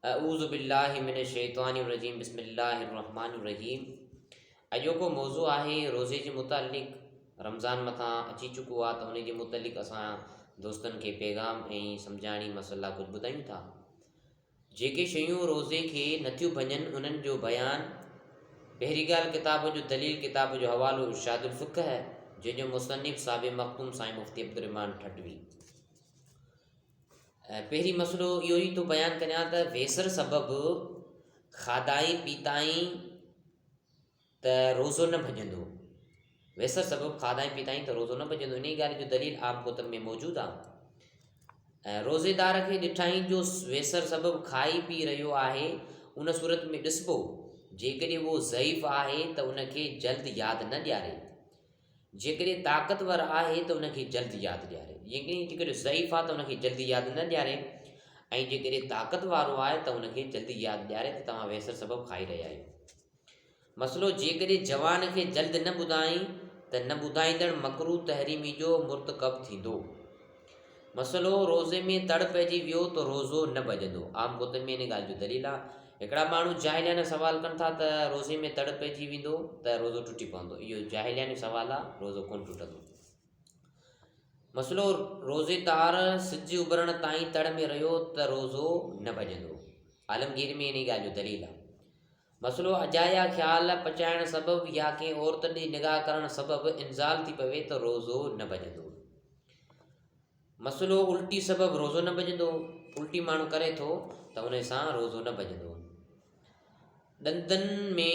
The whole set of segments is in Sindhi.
اعوذ بالله من الشيطان الرجيم بسم الله الرحمن الرحيم اڄوڪو موضوع آهي روزي جي متعلق رمضان مٿان اچي چڪو آهي ته ان جي متعلق اسان دوستن کي پيغام ۽ سمجهاڻي مسئلا ڪجهه ٻڌايون ٿا جيڪي شيون روزي کي نٿيون ڀڃن انهن جو بيان پهرين ڳالهه ڪتاب جو دليل ڪتاب جو حوالو ارشاد الفقه جنهن جو مصنف صاحب مخدوم سائين مفتي عبدالرحمان ٺٽوي پهرين مسئلو اهو ئي ٿو بيان ڪريان ته ويسر سبب کاڌائين پيتائين ته روزو نه ڀڄندو. ويسر سبب کاڌائين پيتائين ته روزو نه ڀڄندو. انهيء ڳالهه جو دليل عام ڪتب ۾ موجود آهي. ۽ روزيدار کي ڏٺائين جو ويسر سبب کائي پي رهيو آهي، ان صورت ۾ ڏسبو، جيڪڏهن اهو ضعيف آهي ته ان کي جلد ياد نه ڏياري. جيڪڏهن طاقتور آهي ته ان کي جلد ياد ڏياري. جيڪڏهن جيڪڏهن ضعيف آهي ته ان کي جلدي ياد نه ڏياري ۽ جيڪڏهن طاقت وارو آهي ته ان کي جلدي ياد ڏياري ته توهان ويسر سبب کائي رهيا آهيو. مسئلو جيڪڏهن جوان کي جلد نه ٻڌائين ته نه ٻڌائيندڙ مڪروه تحريمي جو مرتڪب ٿيندو. مسئلو، روزي ۾ تڙ پئجي ويو ته روزو نه ڀڄندو. عام گوتم ۾ ان ڳالهه جو دليل آهي. هڪڙا ماڻهو جاهليانه سوال ڪن ٿا ته روزي ۾ تڙ پئجي ويندو ته روزو ٽٽي پوندو. اهو جاهليانه سوال آهي، روزو ڪونه ٽٽندو. مسئلو، روزيدار سج اڀرڻ تائين تڙ ۾ رهيو ته روزو نه ڀڄندو. عالمگير ۾ انهي ڳالهه جو دليل آهي. مسئلو، اجايا خيال پچائڻ سبب يا ڪنهن عورت ڏي نگاهه ڪرڻ سبب انزال ٿي پوي ته روزو نه ڀڄندو. مسئلو الٽي سبب روزو نه ڀڄندو، الٽي ماڻهو ڪري ٿو ته ان سان روزو نه ڀڄندو. ڏندن ۾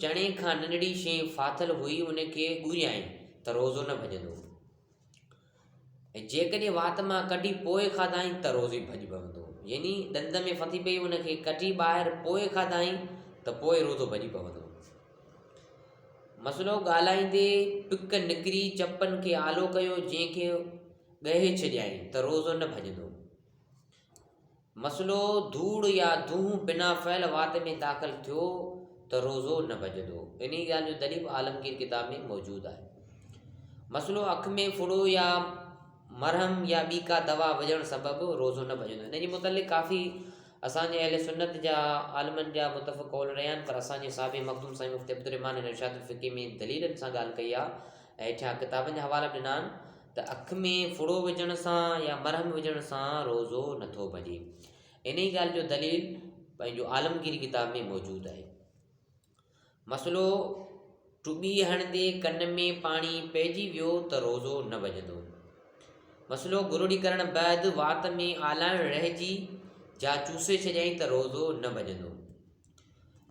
چڻي کان ننڍڙي شيء ڦاٿل هئي ان کي ڳوريائين ته روزو نه ڀڄندو ۽ جيڪڏهن وات مان ڪڍي پوء کاڌائين ته روزي ڀڄ پوندو. يعني ڏند ۾ ڦٿي پئي ان کي ڪڍي ٻاهر پوء کاڌائين ته پوء روزو ڀڄي پوندو. مسئلو ڳالهائيندي پڪ نڪري چپن کي آلو ڪيو جنهن کي ڳهي ڇڏيائين ته روزو نه ڀڄندو. مسئلو ڌوڙ يا دونهون بنا فعل وات ۾ داخل ٿيو ته روزو نه ڀڄندو. انهي ڳالهه جو دليل به عالمگير ڪتاب ۾ موجود آهي. مسئلو اک ۾ ڦڙو يا مرهم يا ٻي ڪا دوا وجهڻ سبب روزو نه ڀڄندو. ان جي متعلق ڪافي اسان جي اهل سنت جا عالمن جا متفق قول رهيا آهن پر اسان جي صاحب مخدوم سائين مفتي عبدالرحمان هن ارشاد الفقه ۾ دليلن سان ڳالهه ڪئي آهي ۽ هيٺيان ڪتابن جا حوالا به ڏنا آهن ته اک ۾ ڦڙو وجهڻ سان يا مرهم وجهڻ سان روزو نٿو ڀڄي. انهي ڳالهه جو دليل پنهنجو عالمگيري ڪتاب ۾ موجود آهي. مسئلو، ٽٻي هڻندي ڪن ۾ پاڻي پئجي ويو ته روزو نه ڀڄندو. مسئلو، گرڙي ڪرڻ بعد وات ۾ آلائڻ رهجي جا چوسي ڇڏيائين ته روزو نه ڀڄندو.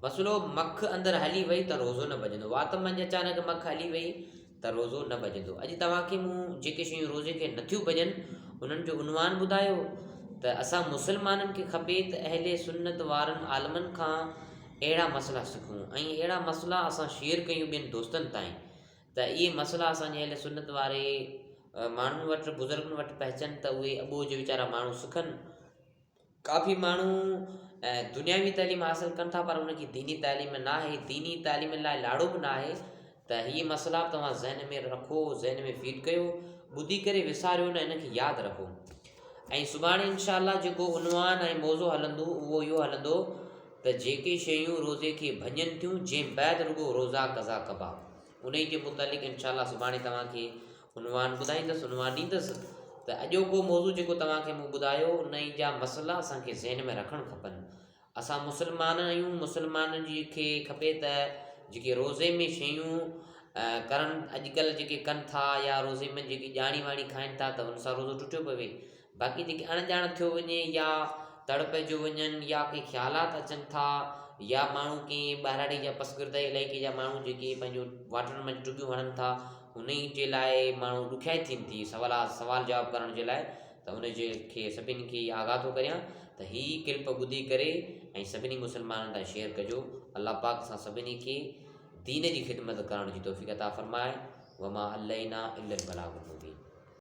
مسئلو، مک اندر هلي وئي ته روزو نه ڀڄندو. وات منجهه اچانڪ مک هلي وئي ته روزو نه ڀڄندو. اڄ توهان کي مون جيڪي شيون روزي کي نٿيون ڀڄن انهن جو عنوان ٻڌايو ته اسان مسلمانن کي کپي ته اهل سنت وارن عالمن کان اهڙا مسئلا سکون ۽ اهڙا مسئلا اسان شيئر ڪيون ٻين دوستن تائين ته اهي مسئلا اسان جي اهل سنت واري ماڻهن وٽ بزرگن وٽ پهچن ته اهي اٻوجهه ويچارا ماڻهو سکن. ڪافي ماڻهو دنياوي تعليم حاصل ڪن ٿا پر انهن کي ديني تعليم نه آهي ديني تعليم لاء لاڙو به نه آهي ته هي مسئلا به توهان ذهن ۾ رکو ذهن ۾ فيڊ ڪيو ٻڌي ڪري وساريو نه هن کي ياد رکو ۽ سڀاڻي انشاء الله جيڪو عنوان ۽ موضوع هلندو اهو اهو هلندو ته جيڪي شيون روزي کي ڀڃن ٿيون جنهن بعد رڳو روزا قضا ڪبا انهي جي متعلق انشاء الله سڀاڻي توهان کي عنوان ٻڌائيندس، عنوان ڏيندس ته اڄوڪو موضوع جيڪو توهان کي مون ٻڌايو انهي جا مسئلا اسان کي ذهن ۾ رکڻ کپن. اسان مسلمان آهيون مسلمانن جي کي کپي ته جيڪي روزي ۾ شيون ڪرن اڄڪلهه جيڪي ڪن ٿا يا روزي ۾ جيڪي ڄاڻي واڻي کائن ٿا ته ان سان روزو ٽٽيو پوي باقي جيڪي اڻ ڄاڻ ٿيو وڃي يا تڙ پئجيو وڃن يا ڪي خيالات اچن ٿا يا ماڻهو ڪنهن ٻهراڙي جا پسگردائي علائقي جا ماڻهو جيڪي پنهنجو واٽرن منجهه ٽٻيون هڻن ٿا انهي جي لاء ماڻهو ڏکيائي ٿين ٿي سوالا سوال جواب ڪرڻ جي لاء ته ان جي کي سڀني کي آگاهه ٿو ڪريان ته هي ڪلپ ٻڌي ڪري ۽ سڀني مسلمانن تائين شيئر ڪجو الله پاڪ اسان سڀني کي دين جي خدمت ڪرڻ جي توفيق عطا فرمائي وما علينا الا البلاغ المبين.